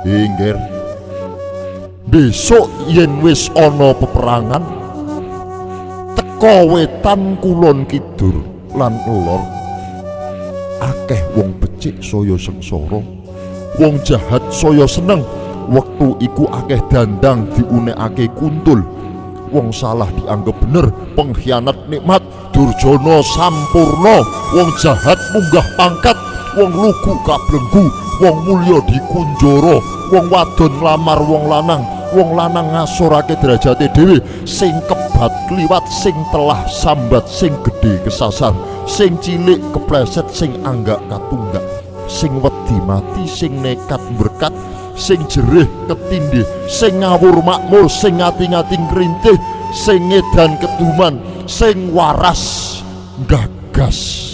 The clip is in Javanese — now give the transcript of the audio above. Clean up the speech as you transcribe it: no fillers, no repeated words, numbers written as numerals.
Hingger. Besok yen wis ana peperangan teka wetan kulon kidul lan lor, akeh wong becik saya sengsara, wong jahat saya seneng. Wektu iku akeh dandang diunekake kuntul, wong salah dianggep bener, pengkhianat nikmat, durjana sampurna, wong jahat munggah pangkat, wong lugu kablenggu, wong mulya dikunjara, wong wadon nglamar wong lanang, wong lanang ngasorake derajate dhewe, sing kebat kliwat, sing telah sambat, sing gedhe kesasar, sing cilik kepleset, sing anggak katunggak, sing wedi mati, sing nekat berkat, sing jerih ketindih, sing ngawur makmur, sing ngati-ngati ngrintih, sing ngedan keduman, sing waras gagas.